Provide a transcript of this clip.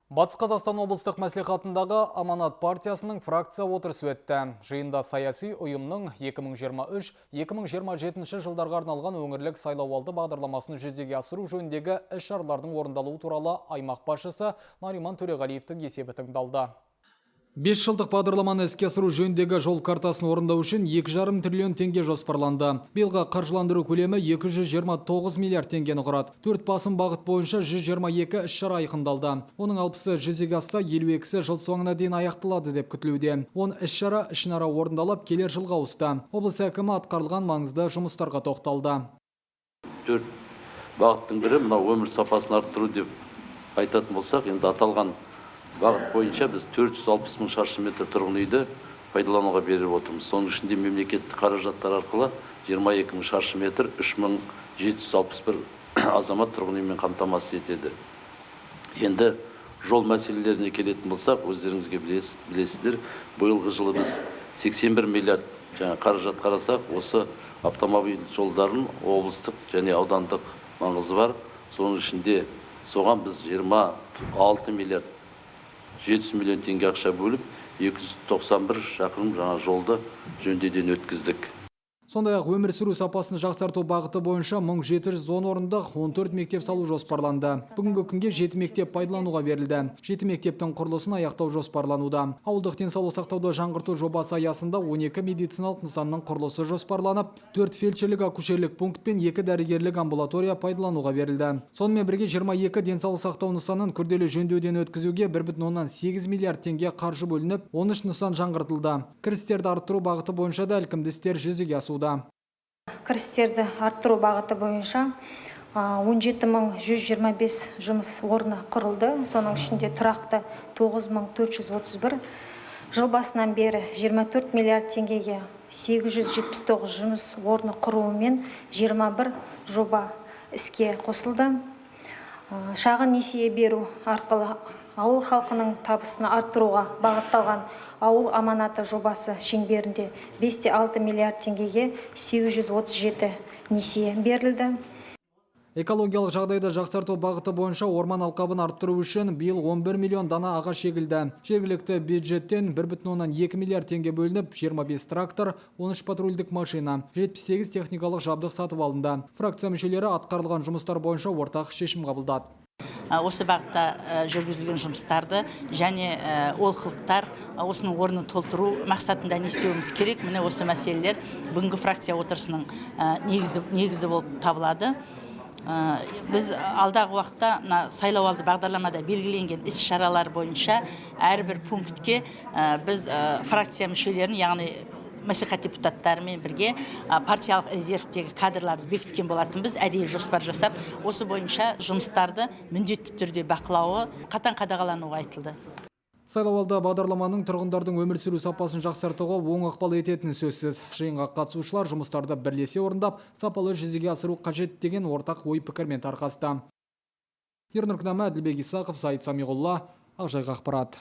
Батыс Қазақстан облыстық мәслихатындағы «Аманат» партиясының фракция отырысы өтті. Жиында саяси ұйымның 2023-2027 жылдарға арналған өңірлік сайлауалды бағдарламасын жүзеге асыру жөніндегі іс-шаралардың орындалуы туралы аймақ басшысы Нариман Төреғалиевтің есебі тыңдалды. 5 жылдық бағдарламаны іске асыру жөніндегі жол картасын орындау үшін 2,5 триллион теңге жоспарланды. Биылғы қаржыландыру көлемі 229 миллиард теңгені құрады. Төрт басым бағыт бойынша 122 іс-шара айқындалды. Оның 60-ы жүзеге асса, 52-сі жыл соңына дейін аяқталады деп күтілуде. 10 іс-шара ішінара орындалып, келер жылға ауысты. Облыс әкімі атқарылған маңызды жұмыстарға тоқталды. Төрт бағыттың бірі мынау өмір сапасын арттыру деп айтатын болсақ, енді аталған бағыт бойынша біз 460 мың шаршы метр тұрғын үйді пайдалануға беріп отырмыз. Соның ішінде мемлекеттік қаражаттар арқылы 22 мың шаршы метр, 3761 азамат тұрғын үймен қамтамасыз етеді. Енді жол мәселелеріне келетін болсақ, өздеріңізге білесіздер, биылғы жылы біз 81 миллиард жаңа қаражат қарасақ, осы автомобиль жолдарын облыстық және аудандық маңызы бар, соның ішінде соған біз 26 миллиард 700 миллион теңге ақша бөліп, 291 шақырым жаңа жолды жөндеуден өткіздік. Сондай-ақ өмір сүру сапасын жақсарту бағыты бойынша 1710 орындық 14 мектеп салу жоспарланды. Бүгінгі күнге 7 мектеп пайдалануға берілді. 7 мектептің құрылысын аяқтау жоспарлануда. Ауылдық денсаулық сақтауды жаңғырту жобасы аясында 12 медициналық нысанның құрылысы жоспарланып, 4 фельдшерлік акушерлік пункт пен 2 дәрігерлік амбулатория пайдалануға берілді. Сонымен бірге 22 денсаулық сақтау нысанын күрделі жөндеуден өткізуге 1,8 миллиард теңге қаржы бөлініп, 13 нысан жаңғыртылды. Кірістерді арттыру бағыты бойынша да ілкімді істер жүзеге асуда. Кірістерді арттыру бағыты бойынша 17 125 жұмыс орны құрылды, соның ішінде тұрақты 9431. Жыл басынан бері 24 миллиард теңгеге 879 жұмыс орны құруымен 21 жоба іске қосылды. Шағын несие беру арқылы ауыл халқының табысын арттыруға бағытталған «Ауыл аманаты» жобасы шеңберінде 5,6 миллиард теңгеге 837 несие берілді. Экологиялық жағдайды жақсарту бағыты бойынша орман алқабын арттыру үшін биыл 11 миллион дана ағаш егілді. Жергілікті бюджеттен 1,2 миллиард теңге бөлініп, 25 трактор, 13 патрульдік машина, 78 техникалық жабдық сатып алынды. Фракция мүшелері атқарылған жұмыстар бойынша ортақ шешім қабылдады. Осы бағытта жүргізілген жұмыстарды және олқылықтар, осының орнын толтыру мақсатында не істеуіміз керек? Міне, осы мәселелер бүгінгі фракция отырысының негізі болып табылады. Біз алдағы уақытта мына сайлауалды бағдарламада белгіленген іс шаралар бойынша әрбір пунктке біз фракция мүшелерін, яғни мәслихат депутаттарымен бірге партиялық резервтегі кадрларды бекіткен болатынбыз. Әдейі жоспар жасап, осы бойынша жұмыстарды міндетті түрде бақылауы қатаң қадағалануға айтылды. Сайлауалды бағдарламаның тұрғындардың өмір сүру сапасын жақсартуға оң ықпал ететіні сөзсіз. Жиынға қатысушылар жұмыстарды бірлесе орындап, сапалы жүзеге асыру қажет деген ортақ ой пікірмен тарқасты. Ернұр Күнәмі, Әділбек Исақов, Саид Самиғолла, Ақжайық ақпарат.